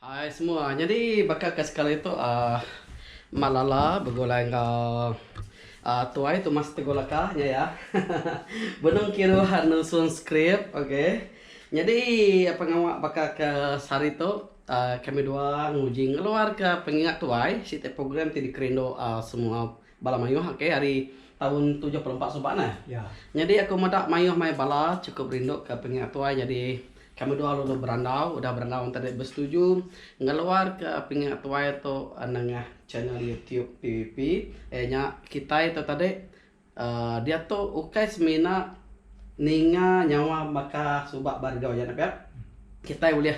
Hai semua. Nyadi baka ke sekali tu uhh Malala begulai enggau uhh tuai Thomas Teguh Laka nya iya. Benung kiruh nusun skrip ok. Nyadi pengawa baka ke sehari tu uhh kami dua nguji ngeluarka pengingat tuai siti program ti dikerindu uhh semua bala mayuh ok ari taun 74 suba neh. Nyadi aku meda mayuh mai bala chukup rindu ke pengingat tuai nyadi Kami dua lalu berandau, udah berandau enti dek besetuju ngeluarka pengingat tuai tu nengah channel YouTube PBP iya nya kitai tu tadi uhh diatu ukai semina ninga nyawa baka suba ba radio aja ne pia. Kitai ulih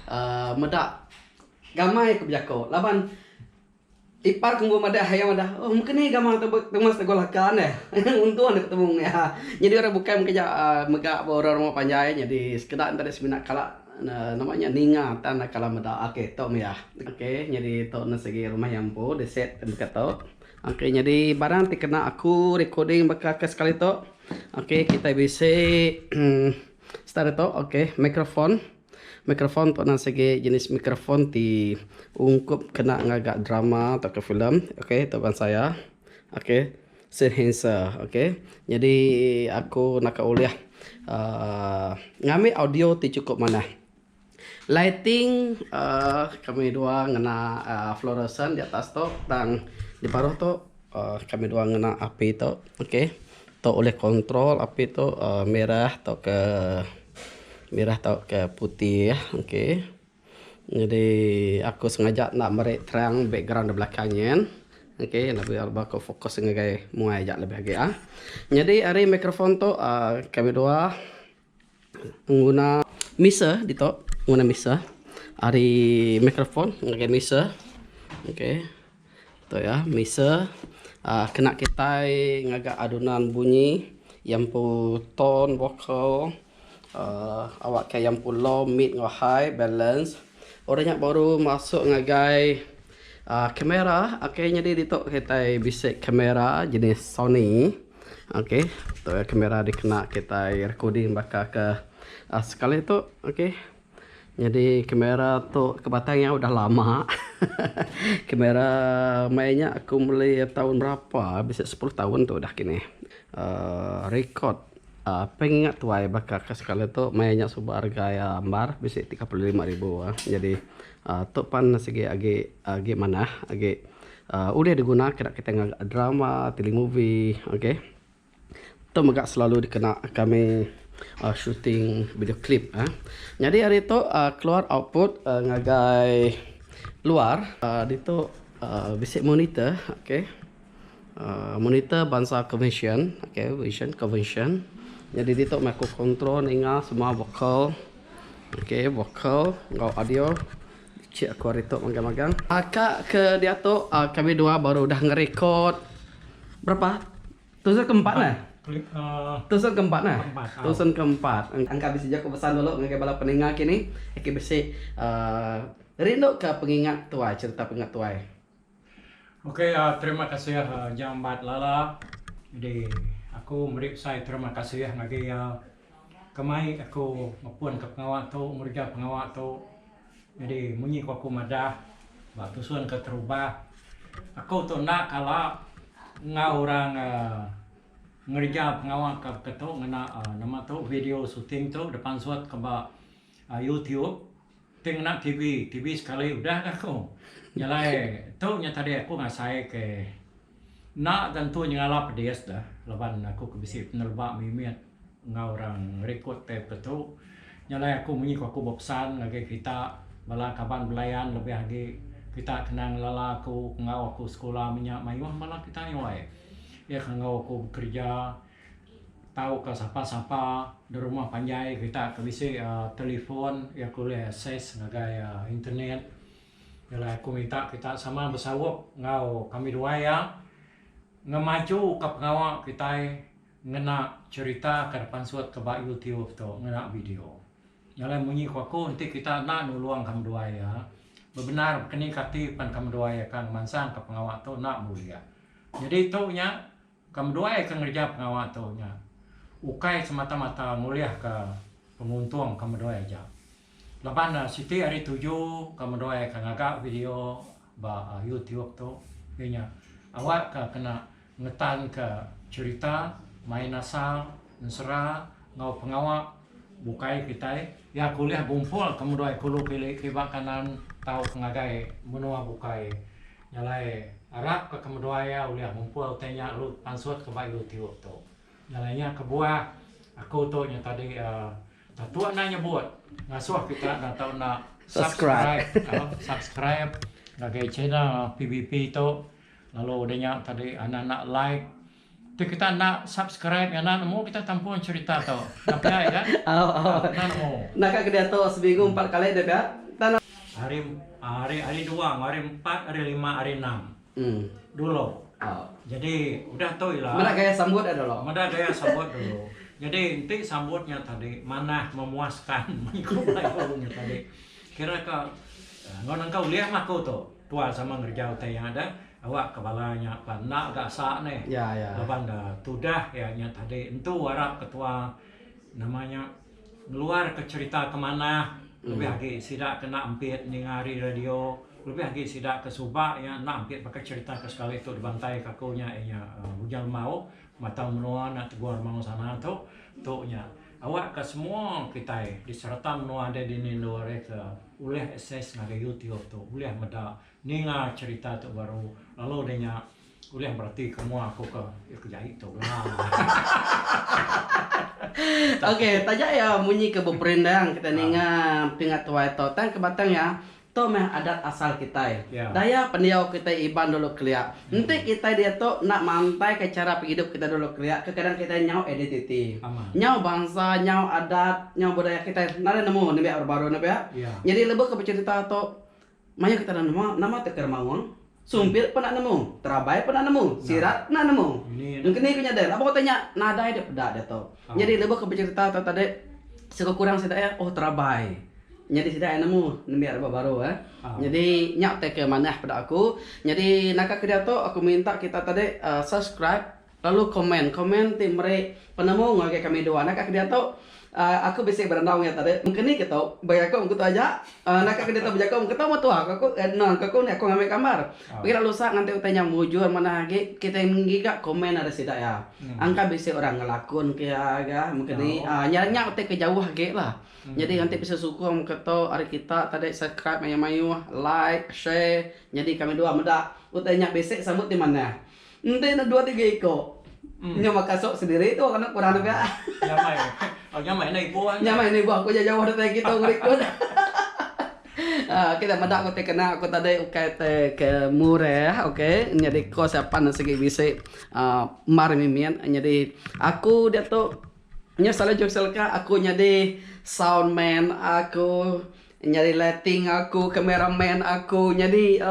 uhh meda gamai ke bejaku laban Ipar ku madah iya madah oh mungkin ni gamal tu Thomas Teguh Laka neh untung deh betemu iya. Nyadi orang bukai mega ja mega ba orang rumah panjai nyadi sekeda enta deh semina kala nama nya ninga tang enda kala meda ok tu meh iya. Ok nyadi tu ne sigi rumah iya empu di set baka tu. Ok nyadi barang ti kena aku recording baka ke sekali tu ok kitai bisi start tu ok microphone. Mikrofon tu endang sigi jenis mikrofon ti ungkup kena ngaga drama tauka filem ok tu bansa iya ok Sennheiser ok nyadi aku naka ulih uhh ngambi audio ti chukup manah. Lighting uhh kami dua ngena uhh fluorescent di atas tu tang di baruh tu uhh kami dua ngena api tu ok. Tu ulih control api tu uhh mirah tauka mirah tauka putih ok. Nyadi aku sengaja enda meri terang background da belakang nyin ok lebih ba aku fokus ngagai muai aja lebih agi ah. Nyadi ari microphone tu uhh kami dua nguna mixer ditu nguna mixer ari microphone ngagai mixer ok. Tu iya mixer uhh kena kitai ngaga adunan bunyi iya empu tone vocal uhh awak ka iya empu low, mid enggau high balance. Udah nya baru masuk ngagai uhh kamera ok nyadi ditu kitai bisi kamera jenis sony ok tu iya kamera dikena kitai recording baka ke sekali tu ok. Nyadi kamera tu ke batang iya udah lama kamera maya nya aku meli taun berapa bisi sepuluh taun tu udah kinih uhh record uhh pengingat tuai baka ke sekali tu maya nya suba rega iya ambar bisi 35 ribu nyadi uhh tu pan sigi agi agi manah agi uhh ulih diguna kena kitai ngaga drama telemovie okay. Tu mega selalu dikena kami shooting video clip. Nyadi ari tu keluar output ngagai luar ditu bisi monitor okay. Monitor bansa convention okay vision convention. Nyadi ditu meh aku control ninga semua vocal okay vocal enggau audio Cik aku ari tu magang-magang. Ka ke diatu kami dua baru udah ngerekod berapa? Tusun keempat neh. Tusun keempat neh. Tusun keempat. Angka bisi jaku pesan dulu ngagai bala peninga kini agi bisi uhh rindu ka pengingat tuai cerita pengingat tuai. Ok terima kasih Jambat Lala jadi aku meri besai terima kasih ngagai iya kemai aku ngepun ka pengawa tu ngereja pengawa tu. Nyadi munyi ku aku madah ba tusun keterubah aku tu enda kala enggau orang uhh ngereja pengawa ke baka tu ngena uhh nama tu video shooting tu da pansut ke ba YouTube ti ngena TV, TV sekali udah ga aku. Nya alai tu nya tadi aku ngasai ke enda tentu nyengala pedis da laban aku ke bisi peneleba mimit. Enggau orang ngerikod tape ke tu. Nya alai aku munyi ku aku bepesan ngagai kita bala kaban belayan lebih agi kita kena ngelala aku enggau aku sekula menya mayuh bala kita nyuai. Iya ke enggau aku bekereja tauka sapa-sapa da rumah panjai kita ke bisi uhh telefon iya ke ulih akses ngagai internet. Nya alai aku minta kita sama besaup enggau kami duai iya ngemajuka pengawa kitai. Ngena cherita ke dipansut ke ba YouTube tu ngena video. Nya alai munyi ku aku enti kita enda nulung ka menduai iya, bebendar bekeni ke ati pan ka menduai iya ka ngemansangka pengawa tu enda bulih. Nyadi tu nya ka menduai ke ngereja pengawa tu nya ukai semata-mata ngulihka penguntung ka menduai aja. Laban siti ari tuju ke meduai ke ngaga video ba YouTube tu iya nya awak ka kena ngetan ka cherita main asal ensera enggau pengawa bukai kitai iya ke ulih gumpul ke meduai kulu kili kiba kanan tau ke ngagai menua bukai. Nya alai arap ka ke meduai iya ulih ngumpul utai nya lalu pansut ke ba YouTube tu. Nya alai nya kebuah aku tu nya tadi uhh tatuk enda nyebut ngasuh kita enda tau enda subscribe subscribe ngagai channel PBP tu lalu udah nya tadi anda enda like ti kita enda subscribe enda nemu kita tampung cherita tu. Enda pia ida? Enda nemu. Naka ke diatu seminggu empat kali deh pia. Hari hari hari dua enggau hari empat hari lima hari enam. Dulu. Jadi udah tu ila. Meda gaya sambut iya dulu. Meda gaya sambut dulu. Jadi enti sambut nya tadi manah memuaskan mengku Melayu nya tadi. Kira ka enggau nangka ulih mah aku tu. Tua sama ngereja utai nya deh. Awak ka bala nya pan enda ga asa neh. Laban da tudah iya nya tadi entu arap ketua nama nya ngeluar ka cherita ke manah lebih agi sida ke enda ampit ninga ari radio lebih agi sida ke suba iya enda ampit baka cherita ke sekali tu dibantai ka aku nya iya nya Bujang Lembau Batang Menua enda Teguh Remaung Sana tu tu nya awak ka semua kitai di serata menua deh dini endur deh ke ulih akses ngagai YouTube tu ulih meda ninga cherita tu baru lalu deh nya Ulih berati ke mua aku ke iya ke jai tu lah. Okey, taja iya munyi ke beperindang kitai ninga pingat tuai tu tang ke batang iya tu meh adat asal kitai. Daya pendiau kitai Iban dulu kelia. Enti kitai diatu enda mantaika chara pengidup kitai dulu kelia kekadang kitai nyau identiti. Nyau bansa, nyau adat, nyau budaya kitai nadai nemu nembiak baru ne pia. Nyadi lebuh ke becherita tu Mayuh kita enda nemu nama ti ke remaung. Sumpit pun enda nemu, terabai pun enda nemu, sirat pun enda nemu. Engkeni ku nyadi laban utai nya nadai dep peda diatu. Nyadi lebuh ke becherita tu tadi sekurang sida iya oh terabai. Nyadi sida iya nemu nembiak rebak baru eh. Nyadi nya utai ke manah peda aku. Nyadi naka ke diatu aku minta kita tadi subscribe Lalu komen, komen ti meri penemu ngagai kami dua. Naka ke diatu aku bisi berandau enggau iya tadi. Mungkin ni ke tu bejaku mung tu aja. Naka ke diatu bejaku mung tu meh tuah ku aku eno ku aku aku ngambi gambar. Pegila lusa nganti utai nya mujur manah agi kitai ngiga komen ari sida iya. Angka bisi orang ngelakun ke iya ga mungkin ni nya nya utai ke jauh agi lah. Nyadi nganti bisi sukung ke tu ari kita tadi subscribe mayuh-mayuh, like, share nyadi kami dua meda utai nya bisi sambut ti manah. Enti ne dua tiga iko. Nya maka sok sendiri tu kena kurang ne pia. Nyamai. Oh nyamai enda ibuh. Nyamai enda ibuh aku jauh jauh datai kitu ngerikod. Aaa kita meda ku ti kena aku tadi ukai te ke murah okay nyadi kos apan sigi bisi aaa mar mimit nyadi aku diatu nya selalu jok seleka aku nyadi sound man aku Nyadi lighting aku, cameraman aku, nyadi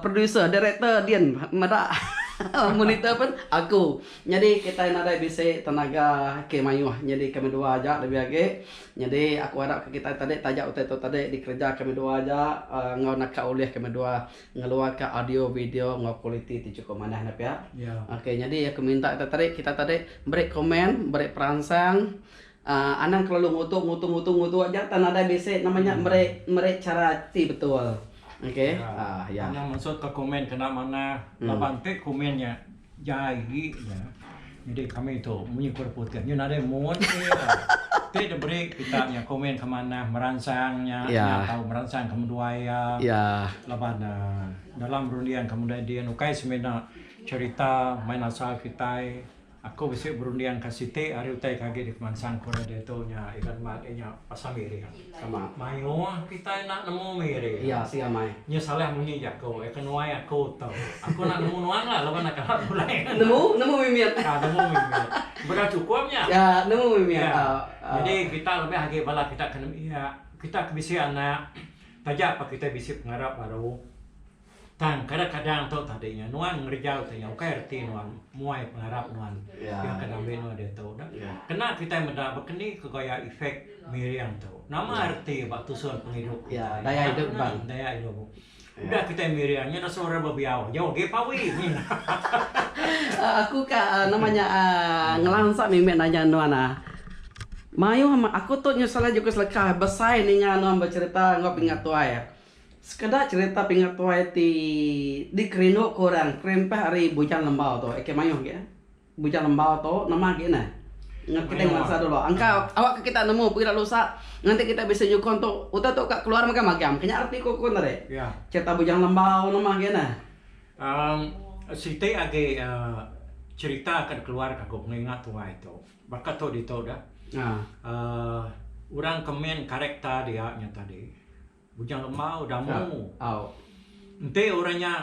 producer, director din meda monitor pun aku. Nyadi kitai nadai bisi tenaga ke mayuh nyadi kami dua aja lebih agi. Nyadi aku arap ke kitai tadi taja utai tu tadi dikereja kami dua aja enggau naka ulih kami dua ngeluarka audio video enggau kualiti ti chukup manah ne pia. Okey nyadi aku minta kita tadi kita tadi beri komen, beri peransang. Anang kelalu ngutuk ngutuk ngutuk ngutuk aja tang nadai bisi nama nya meri meri chara ti betul. Okey. Ya. Ya. Anang mansut ka komen kena manah laban ti komen nya jai agi nya. Nyadi kami tu munyi ku putih nyu nadai mun iya. Ti diberi kita nya komen ke manah meransang nya nya tau meransang ke menduai iya. Ya. Laban dalam runding ke mendai din ukai semina cherita main asal kitai. Aku bisi berundingka siti ari utai ke agi dikemansangka orang diatu nya Iban Mat iya nya pasal miring. Sama. Mayuh kitai enda nemu miring. Iya sigi amai. Nya salah munyi jaku iya ke nuai aku tu. Aku enda nemu nuan lah laban enda kala begulai. Nemu, nemu mimit. Ha nemu mimit. Beda chukup nya. Ya nemu mimit. Ya. Jadi kita lebih agi bala kita ke nembiak, kita ke bisi anak taja pa kitai bisi pengarap baru. Tang kadang-kadang tu tadi nya nuan ngereja utai nya ukai reti nuan muai pengarap nuan Ya. iya ke diambi nuan diatu dah. Ya. Kena kitai meda baka ni ke gaya efek miring tu. Nama reti ba tusun pengidup Ya, kitai. daya idup ban. Daya idup. Udah kitai miring nya dasuh orang bebiau jauh agi pawi. Aku ka nama nya ngelansa mimit nanya nuan ah. Mayuh amat aku tu nyu salah juku seleka besai ninga nuan becerita enggau pingat tuai. Sekeda cerita pingat tuai ti dikerindu ke orang kerimpah ari Bujang Lembau tu. Ok mayuh agi. Bujang Lembau tu nama agi neh. Ngan kitai ngelansa dulu. Angka awak ke kita nemu pegila lusa nganti kita bisi nyukung tu utai tu ka keluar mega magam. Kenya reti ku ku tadi. Cerita Bujang Lembau nama agi neh. Emm siti agi cerita ke dikeluar ka aku pengingat tuai tu. Baka tu ditu dah. Uhh orang ke main karekta dia nya tadi Bujang Lembau Damu. Enti orang nya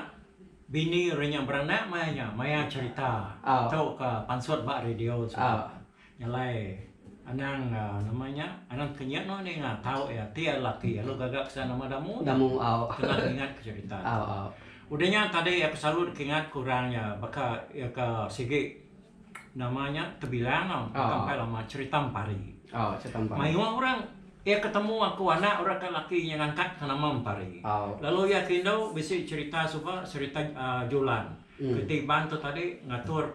bini orang nya beranak maya nya maya cherita tu ke pansut ba radio suba. Nya alai anang nama nya anang tekenyit nuan ninga tau iya ti iya lelaki lalu gaga ke nama Damu kena ngingat ke cherita tu. Udah nya tadi aku selalu dikingat ke orang nya baka iya ke sigi Nama nya tebilang tau baka empai lama cherita Empari. Mayuh orang iya ke temu aku anak orang ke laki nya ngangkat ke nama Empari. Lalu iya ke indu bisi cherita suba cherita Julan. Ke ti Iban tu tadi ngatur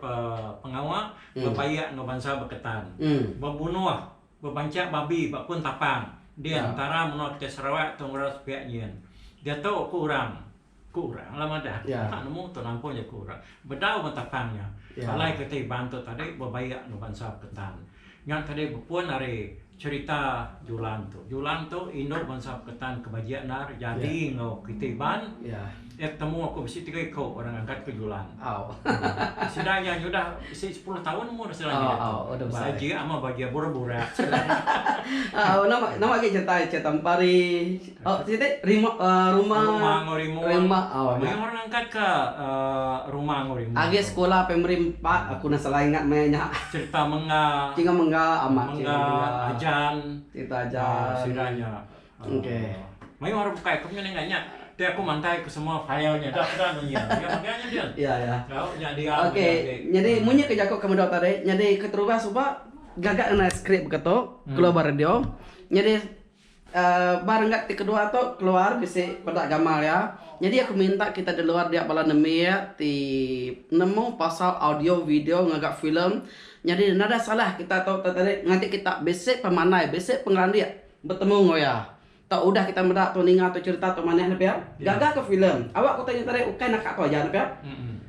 pengawa bebaik enggau bansa Beketan. Bebunuh bebanchak babi ba pun tapang di entara menua kitai Sarawak tu enggau sepiak nyin. Diatu ku orang. Ku orang lah madah, enda nemu tu nampung jaku orang. Bedau meh tapang nya. Alai kitai Iban tu tadi bebaik enggau bansa Beketan. Nya tadi bepun ari cherita Julan tu. Julan tu indu bansa Beketan ke bajik endar jadi enggau kitai Iban. Iya ketemu aku bisi tiga iku orang angkat ke Julan. Sida nya nyudah bisi sepuluh taun umur sida nya diatu. Bajik ama bajik burak-burak sida nya. Nama nama agi cherita cherita Empari. Oh siti rima rumah. Rumah enggau rimung. Rumah oh nya. Mayuh orang ngangkat ka rumah enggau rimung. Agi sekula primary empat aku enda salah ingat maya nya. Cerita mengga. Cerita mengga amat cerita mengga. Ajan. Cerita ajan. Sida nya. Okey. Mayuh orang bukai aku menya ninga nya. Ti aku mantai ke semua file nya dah peda nunyi. Nya mega nya din. Ya ya. Tau nya dia. Okey nyadi munyi ke jaku ke meda tadi nyadi keterubah suba gaga ngena skrip ke tu keluar ba radio nyadi Ba renggat ti kedua tu keluar bisi peda gamal iya. Nyadi aku minta kita di luar dia bala nembiak ti nemu pasal audio video ngaga filem. Nyadi nadai salah kita tu tadi nganti kita bisi pemandai bisi pengelandik betemu enggau iya. Tau udah kita meda tu ninga tu cherita tu manah ne pia. Gaga ke filem. Awak ku tanya tadi ukai naka tu aja ne pia.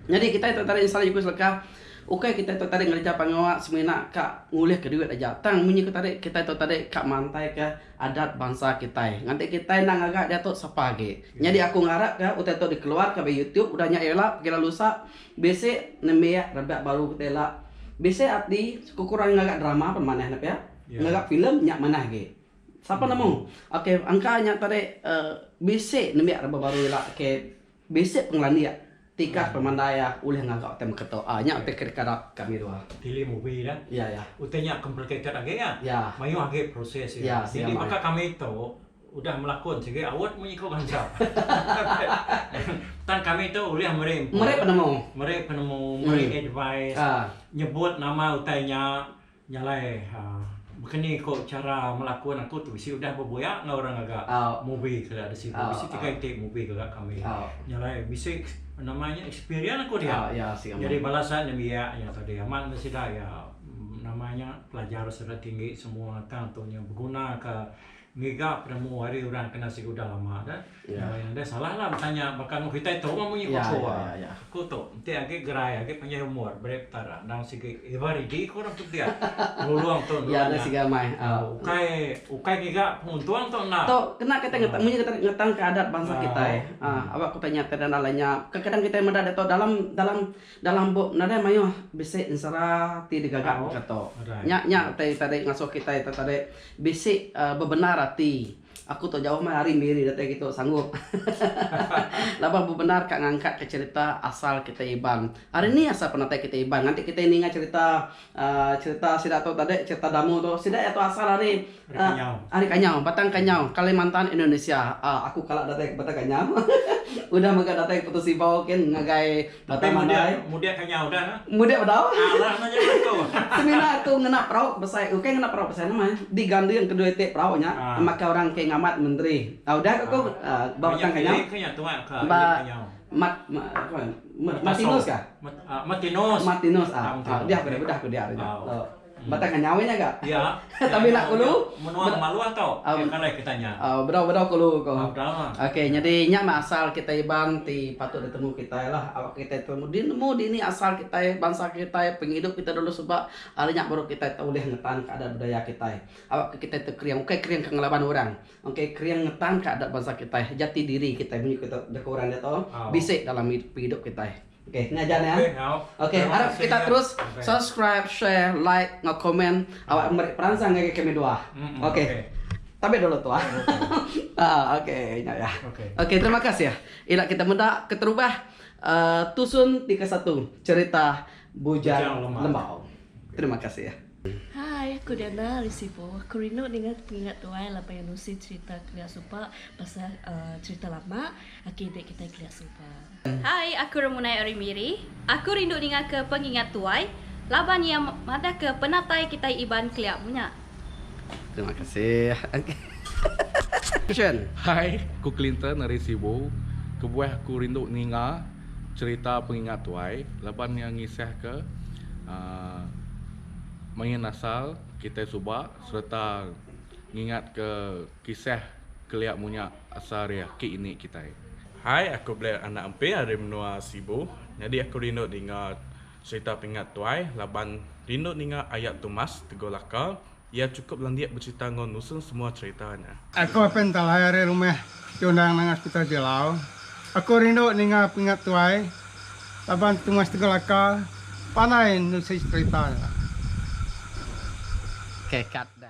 Nyadi kitai tu tadi install juku seleka. Ukai kitai tu tadi ngereja pengawa semina ka ngulihka duit aja tang munyi ku tadi kitai tu tadi ka mantaika adat bansa kitai. Nganti kitai enda ngaga diatu sapa agi. Nyadi aku ngarapka utai tu dikeluarka ba YouTube udah nya ila pegila lusa bisi nembiak rebak baru kitai ila bisi ati sekurang ngaga drama pun manah ne pia. Ngaga filem nya manah agi. Sapa nemu. Ok angka nya tadi bisi nembiak rebak baru ila ke Bisi pengelandik tikas pemandai iya ulih ngaga utai meka tu. Nya utai ke dikadap kami dua. Tele movie dah. Ya ya. Utai nya complicated agi ah. Ya. Mayuh agi proses iya. Ya, Jadi baka kami tu udah melakun sigi awut munyi ko bansa. Tang kami tu ulih meri input. Meri penemu. Meri penemu, meri advice, nyebut nama utai nya. Nya alai baka ni ko chara melakun aku tu bisi udah bebuya enggau orang ngaga movie ke da sibu bisi tiga iti movie gaga kami. Nya alai bisi nama nya experience aku dia. Jadi bala sida nembiak nya tadi amat meh sida iya nama nya pelajar sida tinggi semua tang tu nya beguna ka ngiga penemu ari orang kena sigu udah lama dah. Enda salah lah betanya baka enggau kitai tu mah munyi ku aku. Aku tu enti agi gerai agi panjai umur beri petara endang sigi ever ready ku orang tu pia. Nulung tu nulung nya. Ukai ukai ngiga penguntung tu enda. Tu kena kitai ngetang munyi kitai ngetang ke adat bansa kitai. Aba ku tanya ti enda lenyap. Kadang kitai meda ditu dalam dalam dalam bup nadai mayuh bisi ensera ti digaga baka tu. Nya nya utai tadi ngasuh kitai tu tadi bisi bebendar ati. Aku tu jauh meh ari Miri datai kitu sanggup. Laban bebendar ka ngangkat ka cherita asal kitai Iban. Ari ni asal penatai kitai Iban nganti kitai ninga cherita uhh cherita sida tu tadi cherita Damu tu sida iya tu asal ari uhh ari Kanyau Batang Kanyau Kalimantan Indonesia uhh aku kala datai ke Batang Kanyau udah mega datai ke Putussibau kin ngagai Batang Mandai. Mudik Kanyau udah ne? Mudik bedau. Semina aku ngena perau besai ukai ngena perau besai nama diganding kedua iti perau nya maka orang ke ngamat menteri. Udah ku ba Batang Kanyau. Ba Mat Martinus ka? Martinus. Martinus ah. Udah ku udah ku dia. Batang Anyau nya ga. Ya. Tapi enda kulu. Menua Maluah tu alai kita nya. Bedau bedau kulu ko. Okey nyadi nya meh asal kitai Iban ti patut ditemu kitai lah. Awak kitai temu di nemu dini asal kitai bansa kitai pengidup kitai dulu suba ari nya baru kitai tau ulih ngetan ka adat budaya kitai. Awak ke kitai tu kering ukai kering ke ngelaban orang. Okey kering ngetan ka adat bansa kitai jati diri kitai munyi ku jaku orang diatu bisi dalam pengidup kitai. Okey, nya aja nya. Okey, arap kita terus subscribe, share, like enggau komen awak meri peransang ngagai kami dua. Okey. Tabi dulu tu ah. Okey, nya ya. Okey, terima kasih. Ila kita meda keterubah tusun ti kesatu cerita Bujang Lembau. Terima kasih. Hai, aku Diana ari Sibu. Aku rindu ninga pengingat tuai laban iya nusi cherita kelia suba pasal cherita lama aki indi kitai kelia suba. Hai, aku Remunai ari Miri. Aku rindu ninga ke pengingat tuai laban iya madah ke penatai kitai Iban kelia munya. Terima kasih. Question. Hai, aku Clinton ari Sibu. Kebuah aku rindu ninga cherita pengingat tuai laban iya ngisah ke uhh main asal kitai suba sereta ngingat ke kisah kelia munya asal ari aki ini kitai. Hai aku Blair anak Empi ari menua Sibu. Nyadi aku rindu ninga cherita pengingat tuai laban rindu ninga aya Thomas Teguh Laka. Iya chukup landik becherita enggau nusun semua cherita nya. Aku apai entalai ari rumah ti undang nanga Hospital Jelau. Aku rindu ninga pengingat tuai laban Tumas Teguh Laka pandai nusi cherita nya. Okay, cut dah.